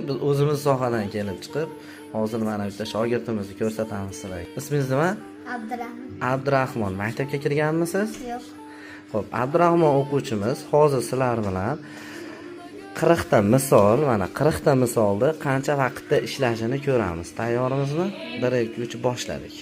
Biz o'zimiz sohadan kelib chiqib, hozir mana bitta shogirdimizni ko'rsatamiz sizlarga. Ismingiz nima? Abdurahmon. Abdurahmon. Maktabga kirganmisiz? Yo'q. Xo'p, Abdurahmon o'quvchimiz hozir sizlar bilan 40 ta misol, mana 40 ta misolni qancha vaqtda ishlashini ko'ramiz. Tayyormizmi? 1 2 3 boshladik.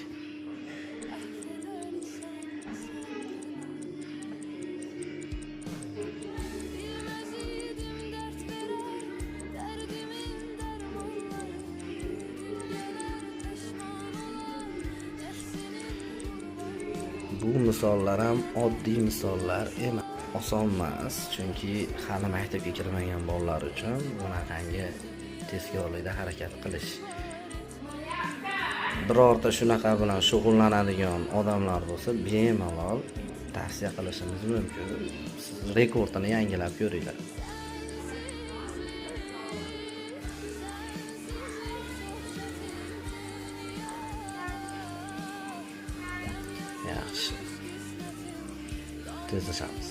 Bu misollar ham oddiy misollar emas. Oson emas, chunki hali maktabga kirmagan bolalar uchun bunaqangi tezkorlikda harakat qilish. Birorta shunaqa bilan shug'ullanadigan odamlar bo'lsa, bemalol tavsiya qilishimiz mumkin. Siz rekordini yangilab ko'ringlar. Yaxshi. Tezlashamiz.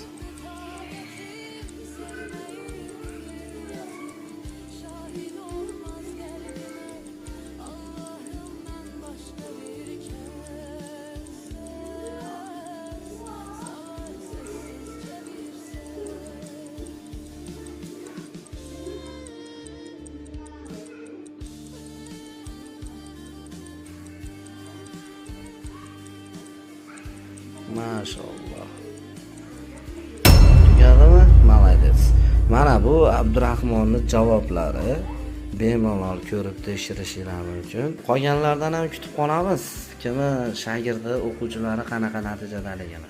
Mashalloh. Tugadimi? Молодец. Mana bu Abdurahmonning javoblari. Bemalol ko'rib tekshirishinglar mumkin. Qolganlardan ham kutib qolamiz. Kimi shogirdi, o'quvchilari qanaqa natijadaligini.